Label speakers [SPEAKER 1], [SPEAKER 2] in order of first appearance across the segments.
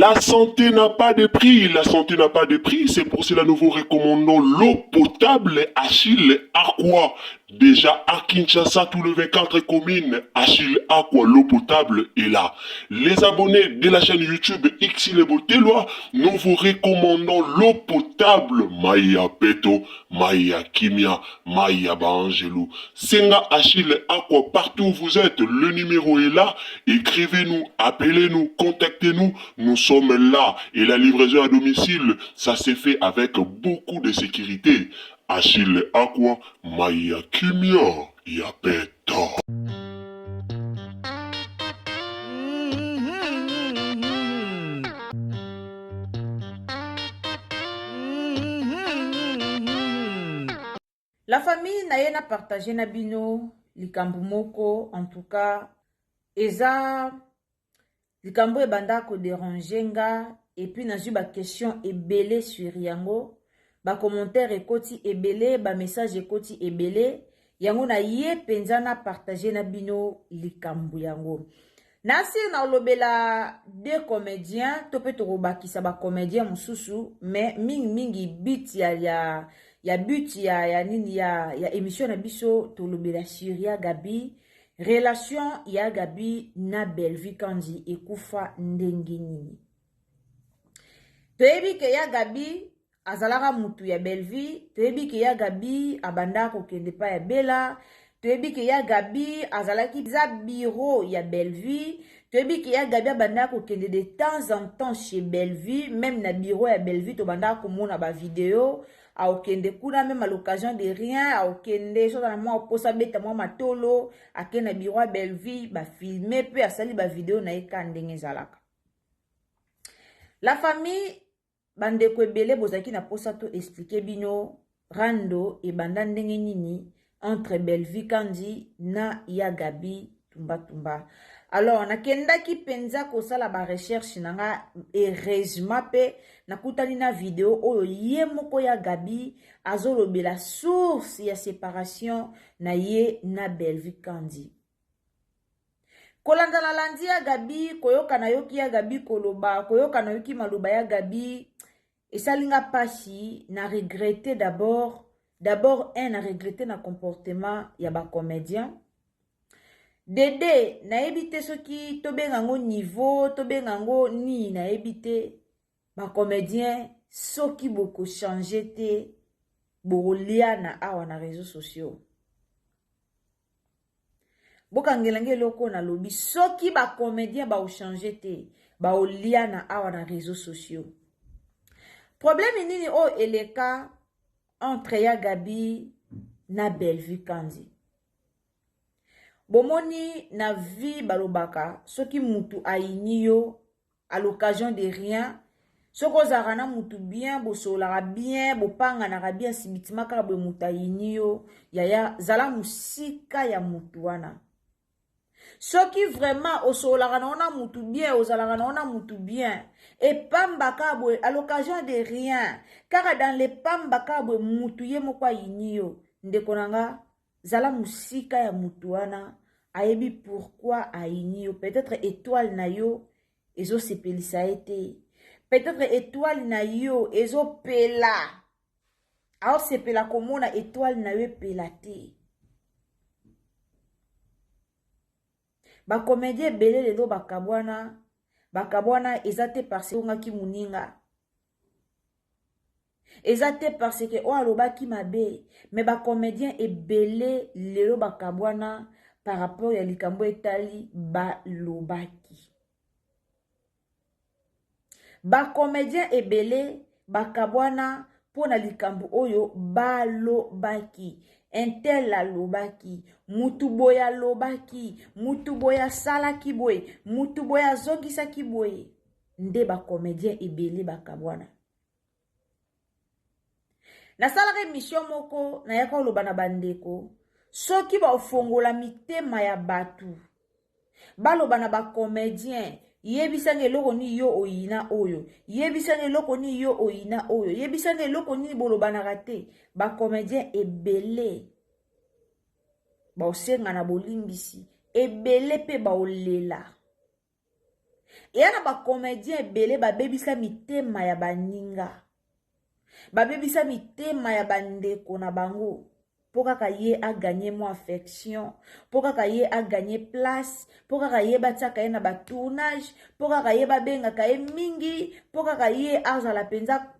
[SPEAKER 1] La santé n'a pas de prix, la santé n'a pas de prix, c'est pour cela nous vous recommandons l'eau potable Achille Aqua. Déjà à Kinshasa, tous les 24 communes, Achille Aqua, l'eau potable est là. Les abonnés de la chaîne YouTube Xile Boteloi, nous vous recommandons l'eau potable Maya Peto, Maya Kimia, Maya Baangelou. Senga Achille Aqua, partout où vous êtes, le numéro est là. Écrivez-nous, appelez-nous, contactez-nous. Nous sommes là. Et la livraison à domicile, ça s'est fait avec beaucoup de sécurité. Achille Aqua, Maya Kimia, Yapeta.
[SPEAKER 2] La famille naye na partager na bino likambo moko en tout cas eza likambo ebanda ko déranger nga et puis nazwi ba question ebele sur yango ba commentaire ekoti ebele ba message ekoti ebele yango na ye mpenza na partager na bino likambo yango nasi nalobela deux comédiens to mpe tokobakisa ba comédien mosusu mais mingimingi but ya, ya, ya but ya, ya nini ya, ya émission na biso tolobela sur ya Gabi relation ya Gabi na Bellevue Kandi ekufa ndenge nini. Toyebi ke ya Gabi azalaka mutu ya Bellevue, toyebi ke ya Gabi abandaka kokende pa ya Bella, toyebi ke ya Gabi azalaki za bureau ya Bellevue, toyebi ke ya Gabi abandaka kokende de temps en temps chez Bellevue, même na bureau ya Bellevue tobandaka komona ba video aokende kuna même à l'occasion de rien aokende soki na mwa posa abeta mwa matolo akende na bureau ya Bellevue bafilme mpe asali ba video na ye ka ndenge ezalaka. La famille bandeko ebele bozalaki na posa to expliquer bino rando ebanda ndenge nini entre Bellevue Kandi na ya Gabi Tumba Tumba. Alors nakendaki mpenza kosala ba recherche na nga, heureusement mpe nakutani na video oyo ye moko ya Gabi azolobela source ya séparation na ye na Bellevue Kandi. Kolanda nalandi ya Gabi, koyoka nayoki ya Gabi koloba, koyoka nayoki maloba ya Gabi esali nga pasi na regretter d'abord d'abord un na regretter na comportement ya ba comédien. Dede nayebi te soki tobenga yango niveau tobenga yango nini, nayebi te. Ba comédien soki bokochange te bokoliana awa na réseaux sociaux. Bokangela nge eloko nalobi, soki ba comédien baochange te baoliana awa na réseaux sociaux. Problème nini oyo eleka entre ya Gabi na Bellevue Kandi? Bomoni na vie balobaka soki mutu ayini yo à l'occasion de rien, soki ozalaka na mutu bien, bosololaka bien, bopanganaka bien, sibitima kaka boye mutu ayini yo, yaya zala mosika ya mutu wana. Soki vraiment osololaka na ona mutu bien, ozalaka na ona mutu bien, epamba kaka boye à l'occasion de rien, kaka dans le pamba kaka boye mutu ye moko ayini yo, ndeko na nga zala mosika ya mutu wana. Ayebi pourquoi ayini yo, peut-être étoile na yo ezosepelisa ye te, peut-être étoile na yo ezopela, aosepela komona étoile na yo epela te. Bacomédien ebele lelo bakabwana, bakabwana eza te parce que ongaki moninga, eza te parce que oyo alobaki mabe, mais bacomédien ebele lelo bakabwana par rapport ya likambo etali balobaki. Bacomédien ebele bakabwana mpona likambo oyo balobaki. Intel alobaki, mutu boye alobaki, mutu boye asalaki boye, mutu boye azongisaki boye, nde bacomédien ebele bakabwana. Nasalaka émission moko nayaka koloba na bandeko, soki baofongola mitema ya bato baloba na bacomédien, yebisanga eloko nini yo oyina oyo, yebisanga eloko nini yo oyina oyo, yebisanga eloko nini bolobanaka te. Bacomédien ebele baosenga na bolimbisi, ebele mpe baolela. Eya na bacomédien ebele babebisa mitema ya baninga, babebisa mitema ya bandeko na bango mpo kaka ye aganye mwa affection, mpo kaka ye aganye place, mpo kaka ye batiaka ye na batournage, mpo kaka ye babengaka ye mingi, mpo kaka ye azala mpenza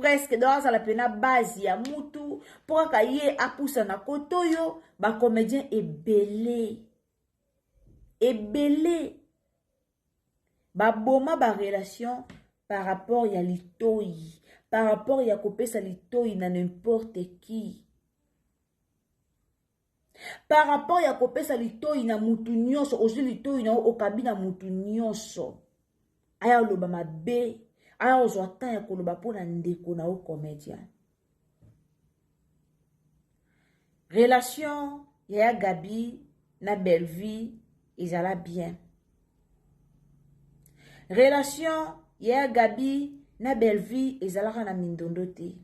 [SPEAKER 2] presque donc azala mpena base ya mutu, mpo kaka ye apusana kote oyo. Bacomédien ebele ebele baboma barelation par rapport ya litoi, par rapport ya kopesa litoi na n'importe qui, par rapport ya kopesa litoi na mutu nyonso. Ozwi litoi na yo, okabi na mutu nyonso, aya oloba mabe, aya ozwa temps ya koloba mpona ndeko na yo comédien. Relation ya Gabi na Bellevue ezala bien. Relation ya Gabi na Bellevue ezalaka na mindondo te.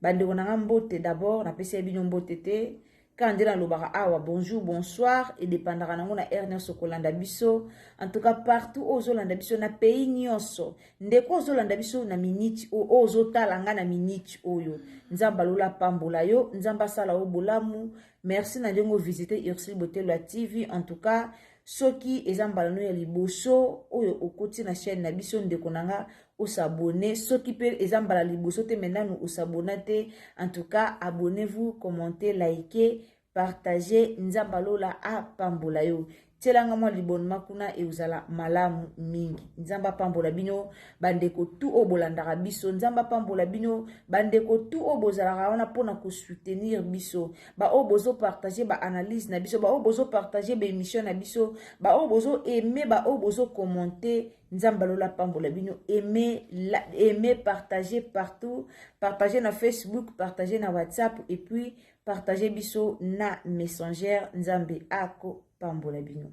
[SPEAKER 2] Bandeko na nga, mbote. D'abord napesi bino mbote te, kaka nde nalobaka awa bonjour, bonsoir, edépendaka nango na heure nyonso kolanda biso. En tout cas, partout oyo ozolanda biso, na pays nyonso, ndeko ozolanda biso na minute oyo, ozotala nga na minute oyo, Nzambe alola pambola yo, Nzambe asala yo bolamu. Merci na ndenge ovisite Ursule Botelo ya TV. En tout cas, soki eza mbala no ya liboso oyo okoti na chaîne na biso, ndeko na nga, os'abonner. Soki mpe eza mbala liboso te, me nanu os'abonner te, en tout cas, abonnez-vous, commentez, likez, partagez. Nzambe alola apambola yo. Tielanga mwa libonema kuna, ekozala malamu mingi. Nzambe apambola bino, bandeko tu oyo bolandaka biso. Nzambe apambola bino, bandeko tu oyo bozalaka wana mpona kosoutenir biso, baoyo bozopartage baanalyse na biso, baoyo bozopartage baémission na biso, baoyo bozoaime, baoyo bozokommente. Nzambe alola apambola bino. Aime, aime, partage partout, partage na Facebook, partage na WhatsApp et puis partage biso na Messenger. Nzambe akopambola bino.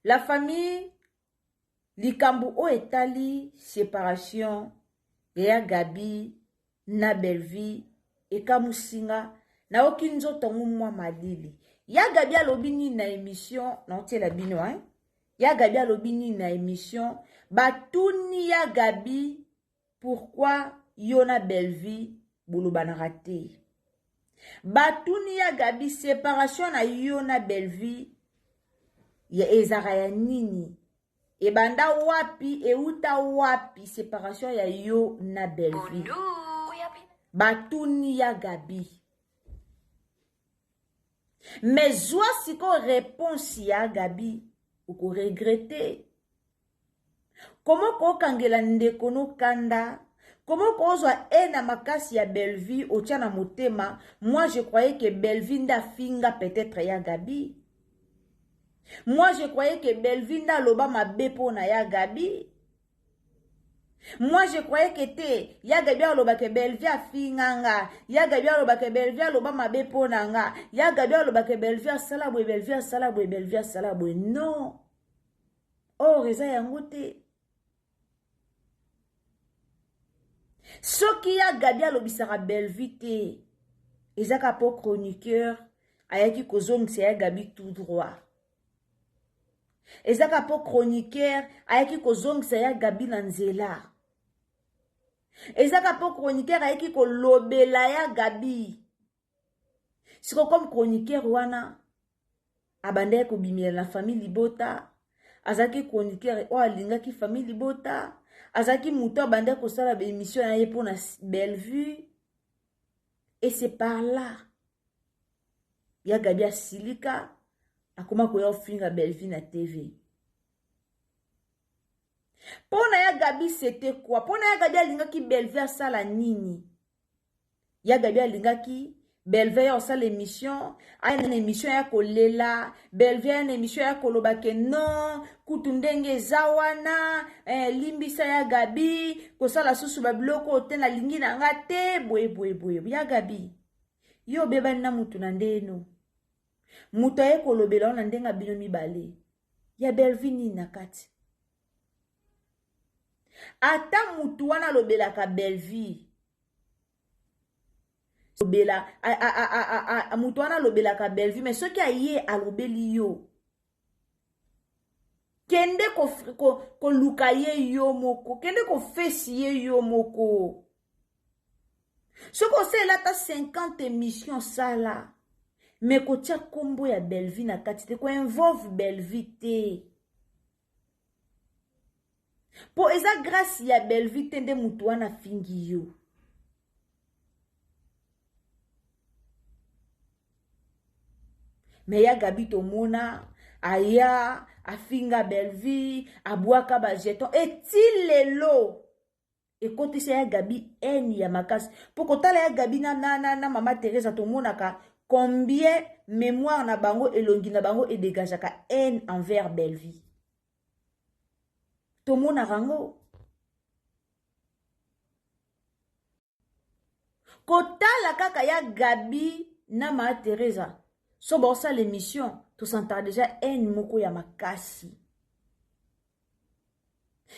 [SPEAKER 2] La famille, likambo oyo etali séparation ya Gabi na Bellevue ekamusinga, nayoki nzoto yango mwa malili. Ya Gabi alobi nini na émission naotiela bino, hein? Ya Gabi alobi nini na émission? Batuni ya Gabi: "Pourquoi yo na Bellevue bolobanaka te?" Batuni ya Gabi: "Séparation na yo na Bellevue ya ezalaka ya nini? Ebanda wapi? Euta wapi séparation ya yo na Bellevue?" Batuni ya Gabi, mais zwa sikoyo réponse ya Gabi, okoregretter. Komo kokangela ndeko no kanda, komo kozwa e na makasi ya Bellevue otia na motema. Moi, je croyais que Bellevue nde afinga peut-être ya Gabi. Moi, je croyais que Bellevue nde aloba mabe mpo na ya Gabi. Moi, je croyais que te, ya Gabi alobaka Bellevue afinga nga, ya Gabi alobaka Bellevue aloba mabe mpo na nga, ya Gabi alobaka Bellevue asala boye, Bellevue asala boye, Bellevue asala boye. Non, or eza yango te. Soki ya Gabi alobisaka Bellevue te, eza kaka mpo chroniqueur ayaki kozongisa ya Gabi tout droit. Eza kaka mpo chroniqueur ayaki kozongisa ya Gabi na nzela. Eza kaka mpo chroniqueur ayaki kolobela ya Gabi. Siko comme chroniqueur wana abandaki kobimela na famille libota, azalaki chroniqueur oyo alingaki famille libota, azalaki moto abandaki kosala baémission na ye mpona Bellevue, et c'est par là ya Gabi asilika, akoma koya ofinga Bellevue na TV. Mpo na ya Gabi, c'était quoi? Mpo na ya Gabi, alingaki Bellevue asala nini? Ya Gabi alingaki Bellevue ya kosala émission, aya na émission ya kolela Bellevue, aya na émission ya koloba ke non, kutu ndenge eza wana, limbisa ya Gabi, kosala susu babiloko te, nalingi na nga te, boye boye boye. Ya Gabi, yo obebani na mutu na ndeno, moto aye kolobela wana ndenge abino mibale ya Bellevue nini na kati? Ata mutu wana alobelaka Bellevue, lobela moto wana alobelaka Bellevue, mais soki aye alobeli yo. Kende koluka ko, ko ye yo moko, kende kofesi ye yo moko. Soki osalela ata 50 émission sala, me kotia nkombo ya Bellevue na kati te, koinvolve Bellevue te, mpo eza grâce ya Bellevue te nde motu wana afingi yo. Me ya Gabi tomona aya afinga Bellevue, abwaka bajeton eti lelo ekotisa ya Gabi haine ya makasi. Mpo kotala ya Gabi na, na, na, na mama Teresa, tomonaka combien mémoire na bango, elongi na bango edegageaka haine envers Bellevue. Tomonaka yango. Kotala kaka ya Gabi na ma Teresa, so baosala émission, tosantaka déjà haine moko ya makasi.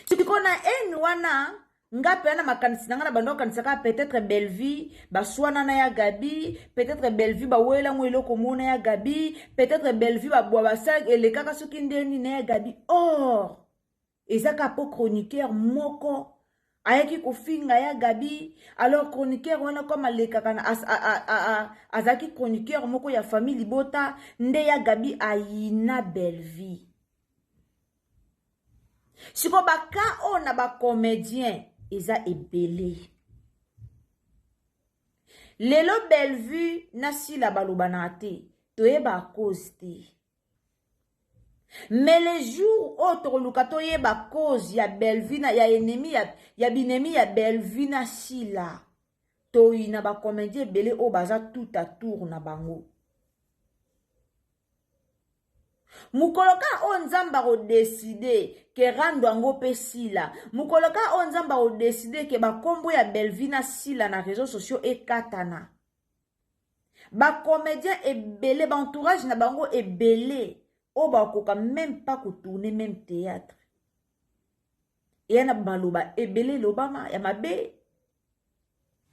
[SPEAKER 2] Sikoyo na haine wana, nga mpe na makanisi na nga na bando okanisaka peut-être Bellevue baswana na ya Gabi, peut-être Bellevue bawelango eloko mona ya Gabi, peut-être Bellevue babwa basala elekaka soki ndeni na ya Gabi. Or eza kaka mpo chroniqueur moko ayaki kofinga ya Gabi. Alors chroniqueur wana comme alekaka azalaki chroniqueur moko ya famille libota, nde ya Gabi ayina Bellevue. Siko baka oyo na bacomédien eza ebele. Lelo Bellevue na Sila balobanaka te, toyeba cause te. Mais le jour oyo tokoluka toyeba cause ya Bellevue na ya ennemi ya, ya binemi ya Bellevue na Sila, toyina bacomédien ebele oyo baza tout à tour na bango. Mokolo kaka oyo Nzambe akodeside ke rando yango mpe sila, mokolo kaka oyo Nzambe akodeside ke bakombo ya Bellevue na Sila na réseaux sociaux ekatana, bacomédien ebele, baentourage na bango ebele oyo bakoka même pas kotourner même théâtre, eya na maloba ebele elobama ya mabe,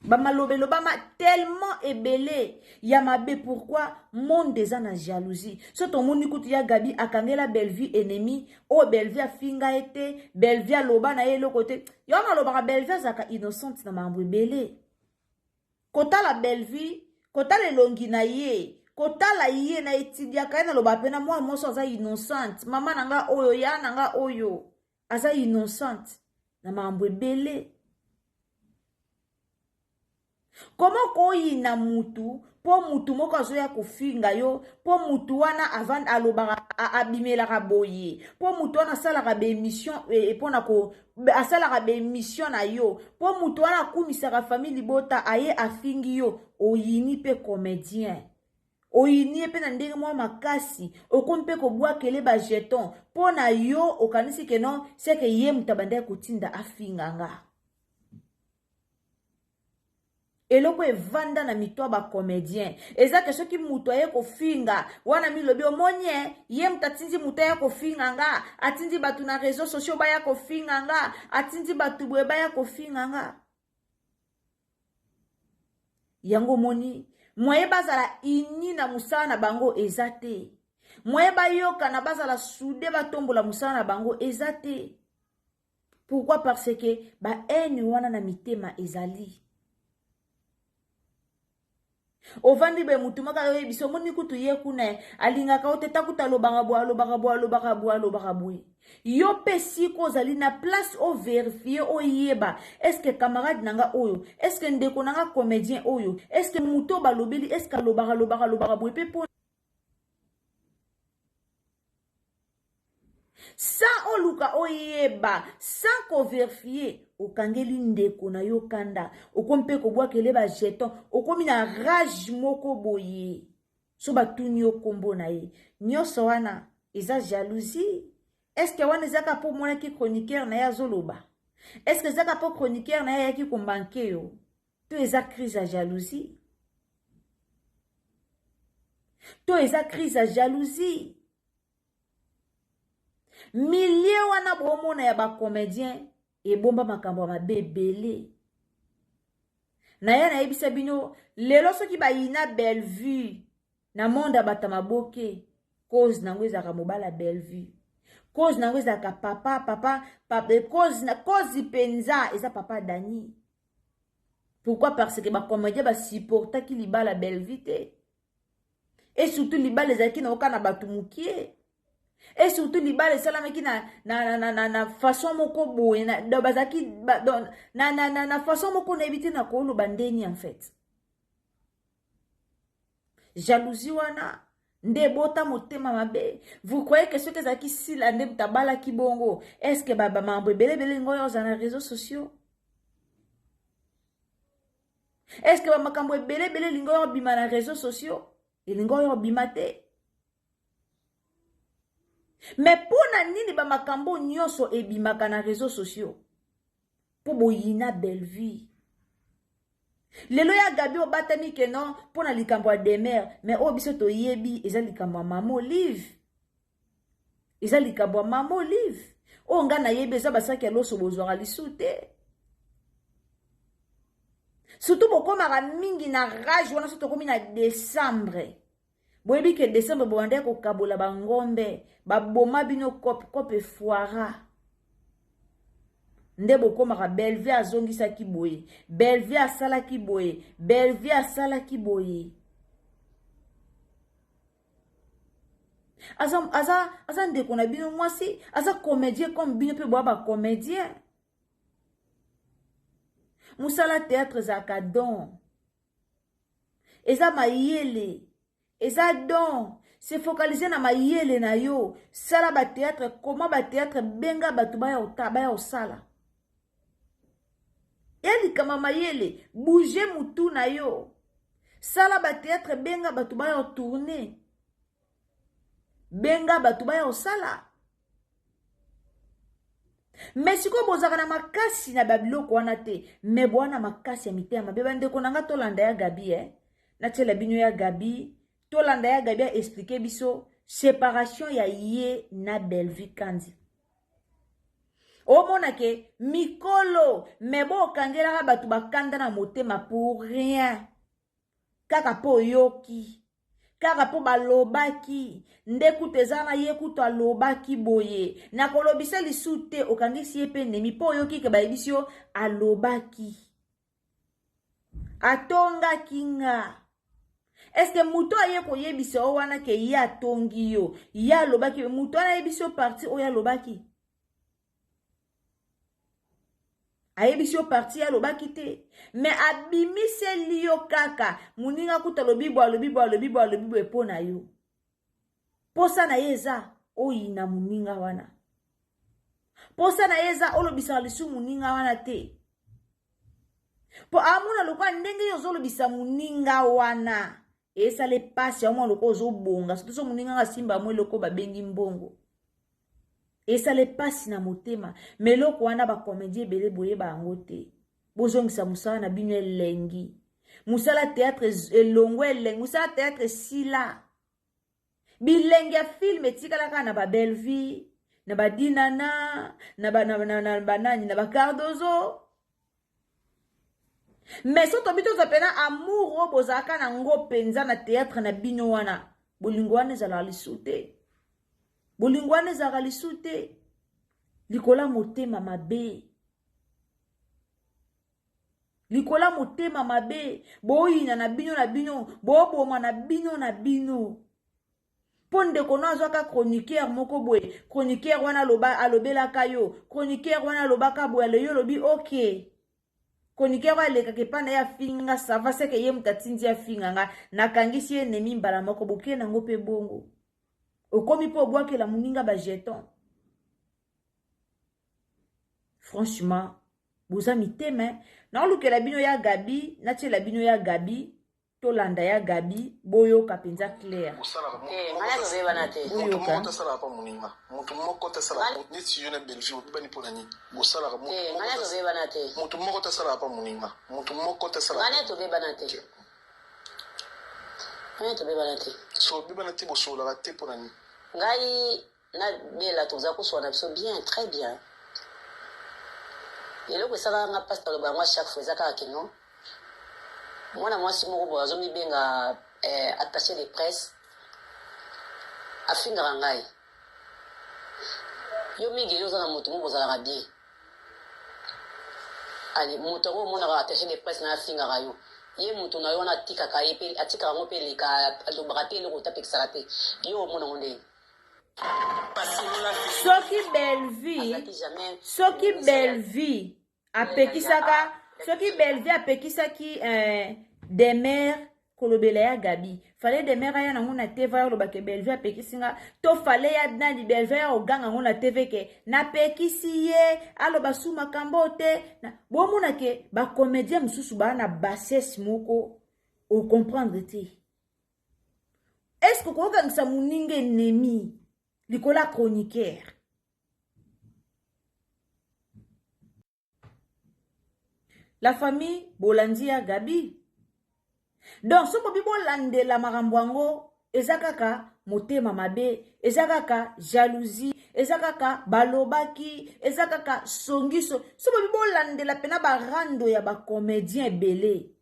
[SPEAKER 2] bamaloba elobama tellement ebele ya mabe. Pourquoi? Monde eza na jalousie. So tomoni kutu ya Gabi akangela Bellevue ennemi oyo Bellevue afinga ye te, Bellevue aloba na ye eloko te. Yo nalobaka Bellevue azalaka innocente na makambo ebele. Kotala Bellevue, kotala elongi na ye, kotala ye na etidiaka ye, naloba mpe na mwana mwasi aza innocente. Mama na nga oyo, ya na nga oyo aza innocente na makambo ebele. Koma koyina mutu mpo mutu moko azoya kofinga yo, mpo mutu wana avant alobaka, abimelaka boye, mpo mutu wana asalaka baémission mpona ko asalaka baémission na yo, mpo mutu wana akumisaka famille libota, aye afingi yo, oyini mpe comédien, oyini ye mpe na ndenge mwa makasi, okomi mpe kobwakele bajeton mpo na yo, okanisi ke non, seke ye moto abandaki kotinda afinga nga. Eloko evanda na mito ya bacomédien eza ke soki moto aye kofinga wana, milobi omoni ye moto atindi moto aya kofinga nga, atindi bato na réseau sociaux baya kofinga nga, atindi bato boye baya kofinga nga. Yango omoni moye bazala ini na mosala na bango eza te, moye bayokana bazala sude batombola mosala na bango eza te. Pourquoi? Parce que ba haine wana na mitema ezali. Ovandi boye, mutu moko ayoyebisa, omoni kutu ye kuna alingaka yo te, takuta alobaka boye, alobaka boye, alobaka boye, alobaka boye. Yo mpe siko ozali na place overifie, oyeba est-ce camarade na nga oyo, est-ce ndeko na nga comédien oyo, est-ce moto oyo balobeli, est-ce alobaka, alobaka, alobaka boye mpe mpo sans oluka oyeba, sans koverifie, okangeli ndeko na yo kanda, okomi mpe kobwakele bajeton, okomi na rage moko boye. So batuni yo nkombo na ye, nyonso wana eza jalousie. Est-ce wana ezaka mpo omonaki chroniqueur na ye azoloba? Est-ce ezaka mpo chroniqueur na ye ayaki komanke yo? To eza crise ya jalousie? To eza crise ya jalousie? Milieu wana bomona ya bacomédien ebomba makambo ya mabe ebele. Na ye nayebisa bino lelo, soki bayina Bellevue na monde ya bato ya maboke, cause nango ezalaka mobali ya Bellevue. Cause na yango ezalaka papa papa papa eh, cause na cause mpenza eza papa Dani. Pourquoi? Parce que ba comédien ba supportaki libala Bellevue te. Et surtout libala ezalaki na oka na bato mokie. Et surtout libala esalamaki na, na, na, na, na, na façon moko boye na, donc bazalaki ba, donc, na, na, na, na façon moko nayebi te na koloba ndeni en fait. Jalousie wana nde ebota motema mabe. Vous croyez que soki ezalaki Sila nde moto abalaki bongo, est-ce que ba mambo ebele ebele lingo oyo ozala na réseaux sociaux? Est-ce que ba makambo ebele ebele lingo oyo obima na réseaux sociaux? Elingo oyo obima te. Mais mpo na nini ba makambo nyonso ebimaka na réseaux sociaux? Mpo boyina Bellevue. Lelo ya Gabi obatami ke non mpo na likambo ya Demeure, mais oyo biso toyebi eza likambo ya Mama Olive. Eza likambo ya Mama Olive. Oyo nga nayebi eza basaki ya loso bozwaka lisu te. Surtout bokomaka mingi na rage wana soki tokomi na décembre. Boyebi ke décembre bobandaki kokabola bangombe, baboma bino kope, kope foira. Nde bokomaka Bellevue azongisaki boye, Bellevue asalaki boye, Bellevue asalaki boye. Aza, aza, aza ndeko na bino mwasi, aza comédien comme bino pe boa ba comédien. Musala théâtre ezalaka don. Eza mayele, eza don. Se focaliser na mayele na yo. Sala ba théâtre, comment ba théâtre benga bato baya ota, baya osala. Ya likama mayele, bouger mutu na yo. Sala ba théâtre benga bato baya tourner. Benga bato baya osala. Mais sikoyo bozalaka na makasi na babiloko wana te, mais boa na makasi ya mitema mabe. Bandeko na nga, tolanda ya Gabi, eh? Natiela bino ya Gabi, tolanda ya Gabi a expliquer biso séparation ya ye na Bellevue Kandi. Omona ke mikolo, mais bokangelaka bato bakanda na motema pour rien. Kaka po oyoki, kaka po balobaki, nde kutu eza na ye kutu alobaki boye, nakolobisa lisu te, okangisi ye pe nemi po oyoki ke bayebisi yo alobaki, atongaki nga. Est-ce que moto aye koyebisa yo wana ke ye atongi yo, ye alobaki, moto wana ayebisi yo parti oyo alobaki? Ayebisi yo parti alobaki te, mais abimiseli yo kaka moninga kuta alobi boye, alobi boye, alobi boye, alobi boye mpo na yo. Posa na ye eza oyina moninga wana, posa na ye eza olobisaka lisu moninga wana te, po amona lokola ndenge yo ozolobisa moninga wana esala epasi, amona lokola ozobonga, surtout so moninga nga asimba mwa eloko babengi mbongo, esala epasi na motema. Mais eloko wana ba comédien ebele boyeba yango te. Bozongisa mosala na bino elengi, mosala théâtre elongo elengi, mosala théâtre esila. Bilenge ya film etikala kaka na ba Bellevue, na ba Dinana, na ba, na, na, na, ba nani, na ba Cardozo. Mais so tobi tozwa pena amour oyo bozalaka na ngo mpenza na théâtre na bino wana, bolingo wana ezalaka lisu te. Bolingo wana ezalaka lisu te. Likola motema mabe. Likola motema mabe, boyina na bino na bino, boboma na bino na bino. Po ndeko no azwaka chroniqueur moko boye, chroniqueur wana aloba, alobelaka yo, chroniqueur wana alobaka boye, alo yo olobi ok. Chroniqueur oyo alekaka epai na ye afingi nga, ça va, seke ye moto atindi afinga nga, nakangisi ye ennemi mbala moko, boke nango pe bongo. Okomi po obwakela moninga ba jeton. Franchement, boza mitema, naolukela bino ya Gabi, natiela bino ya Gabi, tolanda ya Gabi, boyoka mpenza clair.
[SPEAKER 3] Eh, nga na tobebana te.
[SPEAKER 4] Moto moko tasalaka pa moninga, moto moko tasalaka neti yo na Bellevue obebani mpo na nini bosalaka?
[SPEAKER 3] Eh, nga na tobebana te.
[SPEAKER 4] Moto moko tasalaka pa moninga, moto moko tasalaka.
[SPEAKER 3] Nga na tobebana te. Nga na tobebana te.
[SPEAKER 4] So obebana te, bosololaka te mpo na nini?
[SPEAKER 3] Ngai na Bella toza koswana biso bien, très bien. Eloko esalaka nga mpasi naloba yango à chaque fois eza kaka kino mwana mwasi moko boye azomibenga attaché de presse afingaka ngai. Yo mingi yo oza na moto moko bozalaka bien. Ale moto yango omonaka attaché de presse na afingaka yo. Ye moto na yo wana atikaka ye pe atikaka yango pe eleka alobaka te eloko te apekisaka te. Yo omona yango ndenge.
[SPEAKER 2] Soki Bellevue soki Bellevue apekisaka soki Bellevue apekisaki eh, Demeure kolobela ya Gabi fale Demeure aya nango na TV aya oloba ke Bellevue apekisi nga to fale ya nani Bellevue aya oganga yango na TV ke napekisi ye aloba su makambo te. Bomona ke bacomédien mosusu baa na bassesse moko ocomprendre te. Est ce que okokangisa moninga ennemi likolo ya chroniqueur? La famille bolandi ya Gabi. Donc soki bobi bolandela makambo yango eza kaka motema mabe, eza kaka jalousie, eza kaka balobaki, eza kaka songiso. Soki bobi bolandela pena barando ya ba comédien ebele.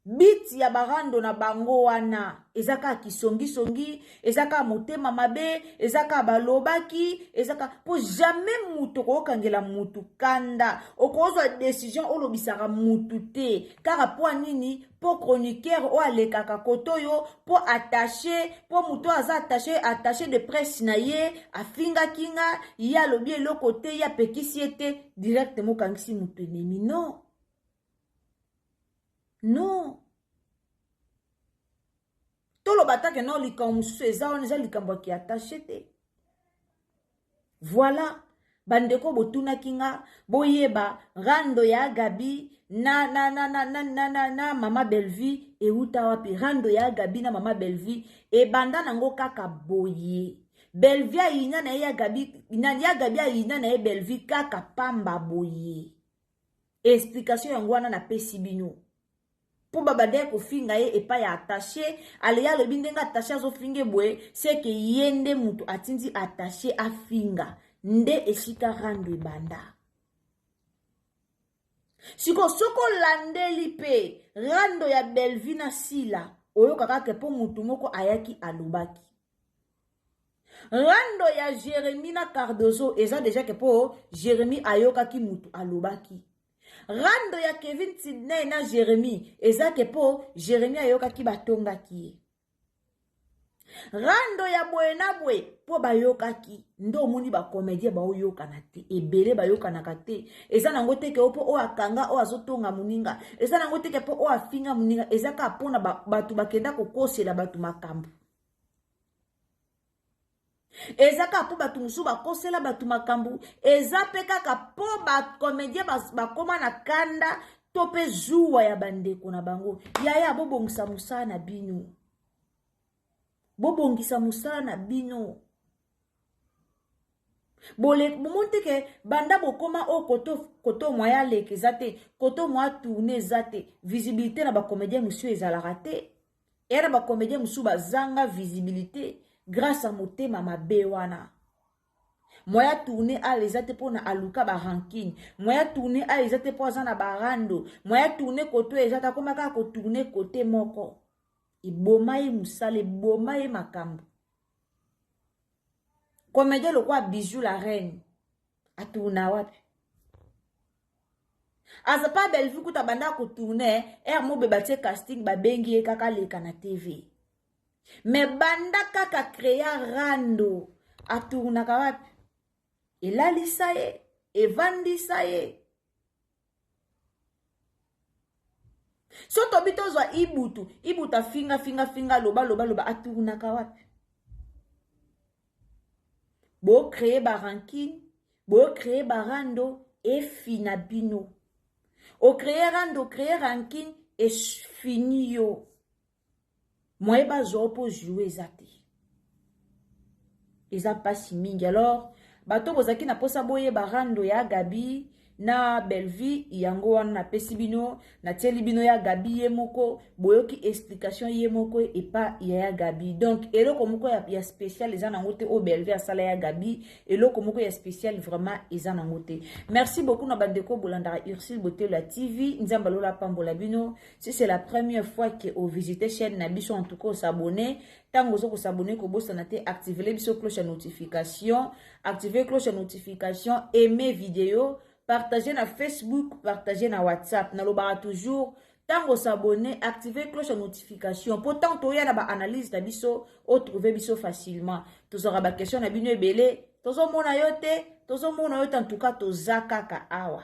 [SPEAKER 2] But ya ba rando na bango wana eza kaka kisongisongi, eza kaka motema mabe, eza kaka balobaki, eza kaka po jamais mutu okokangela mutu kanda, okozwa decision olobisaka mutu te kaka po nini? Po chroniqueur oyo alekaka koto yo, po attaché, po mutu oyo aza attaché, attaché de presse na ye afingaki nga, ye alobi eloko te, ye apekisi ye te, directement okangisi mutu ennemi. Non. Non. Toloba ata ke non likambo mosusu eza wana eza likambo ya kiattaché te. Voilà bandeko botunaki nga boyeba rando ya Gabi na na na na na na na, na mama Bellevue euta wapi? Rando ya Gabi na mama Bellevue ebanda nango kaka boye. Bellevue ayina na ye ya Gabi na ya Gabi ayina na ye Bellevue kaka pamba boye. Explication yango wana napesi bino. Mpo babandaki kofinga ye epai ya attaché, ale ye alobi ndenge attaché azofinga boye, c'est que ye nde mutu atindi attaché afinga. Nde esika rando ebanda. Siko soko olandeli pe rando ya Bellevue na Sila, oyoka kaka mpo mutu moko ayaki alobaki. Rando ya Jeremie na Cardozo eza deja ke po Jeremie ayokaki mutu alobaki. Rando ya Kevin Sidney na Jeremie eza ke po Jeremie ayokaki batongaki ye. Rando ya boye na boye po bayokaki nde omoni ba comédien baoyokana te, ebele bayokanaka te. Eza nango te ke po oyo akanga oyo azotonga moninga, eza nango te ke po oyo afinga moninga, eza kaka mpona bato bakenda kokosela bato makambo. Eza kaka mpo bato mosusu bakosela bato makambo, eza mpe kaka mpo bacomédien bakoma na kanda to mpe zuwa ya bandeko na bango. Yaya, bobongisa mosala na bino, bobongisa mosala na bino. Bomoni te ke banda bokoma oyo koto koto moya aleka eza te, koto moya tourne eza te, visibilité na bacomédien mosusu ezalaka te. Era ba comédien mosusu bazanga visibilité grâce à motema mabe wana. Moya tourner ala eza te mpona aluka ba rancune, moya tourner ala eza te mpo aza na barando, moya tourner koto eza te, akoma kaka kotourner kote moko. Eboma ye mosala, eboma ye makambo. Comédien lokola Bijou la reine atourna wapi? Aza pa Bellevue kuta banda ko tourner, air mobe batie casting babengi ye kaka leka na TV. Mais banda kaka créa rando atournaka wapi? Elalisa ye, evandisa ye. So tobi tozwa Ibutu, Ibutu afinga finga finga loba loba loba atournaka wapi? Bo créer ba rancune, bo créer ba rando efina bino. O créer rando, créer rancune efini yo. Moye bazwa po jouer eza te. Eza pasi mingi. Alors, bato bozaki na posa boyeba rando ya Gabi na Bellevue. Yango wana napesi bino, natieli bino ya Gabi ye moko, boyoki explication ye moko epa ya ya Gabi. Donc eloko moko ya spécial eza nango te oyo Bellevue asala ya Gabi, eloko moko ya spécial vraiment eza nango te. Merci beaucoup na bandeko bolandaka Ursule Botelo ya TV. Nzambe alola apambola bino. Si c'est la première fois que ovisite chaîne na biso, en tout cas os'abonner. Ntango oza kos'abonner, kobosana te activer biso cloche ya notification, activer cloche ya notification, aimer vidéo, partager na Facebook, partager na WhatsApp. Nalobaka toujours, ntango os'abonner, activer cloche ya notification, mpo ntango toya na baanalyse na biso, otrouve biso facilement. Tozwaka baquestion na bino ebele: tozomona yo te, tozomona yo te. En tout cas toza kaka awa,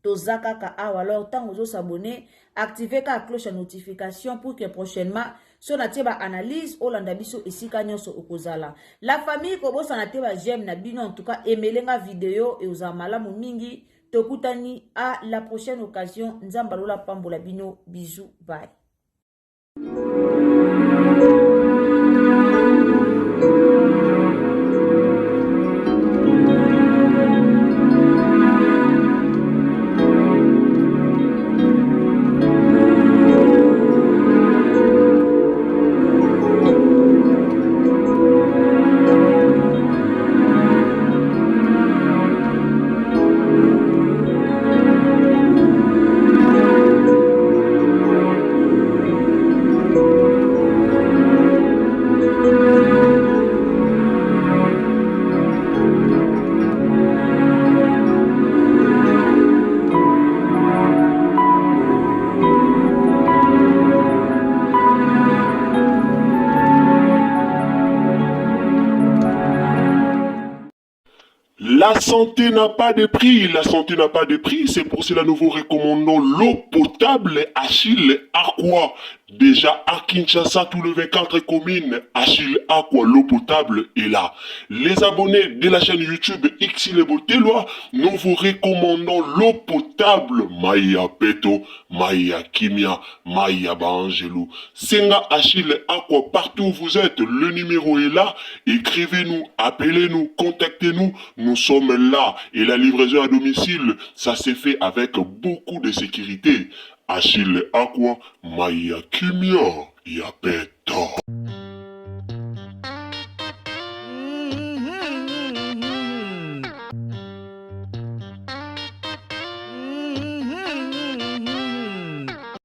[SPEAKER 2] toza kaka awa. Alors ntango ozos'abonner, active kaka cloche ya notification pour que prochainement so natie baanalyse, olanda biso esika nyonso okozala. La famille, kobosana te baj'aime na bino. En tout cas emelenga video, ekozala malamu mingi. Tokutani à la prochaine occasion. Nzambe alola pambola bino. Bisous, bye.
[SPEAKER 1] La santé n'a pas de prix, la santé n'a pas de prix, c'est pour cela nous vous recommandons l'eau potable Achille Aqua. Déjà à Kinshasa, tous les 24 communes, Achille Aqua, l'eau potable est là. Les abonnés de la chaîne YouTube Xile Boteloi, nous vous recommandons l'eau potable Maya Peto, Maya Kimia, Maya Baangelou. Senga Achille Aqua, partout où vous êtes, le numéro est là. Écrivez-nous, appelez-nous, contactez-nous. Nous sommes là. Et la livraison à domicile, ça s'est fait avec beaucoup de sécurité. Achille Aqua, Maya Kimia, Yapet.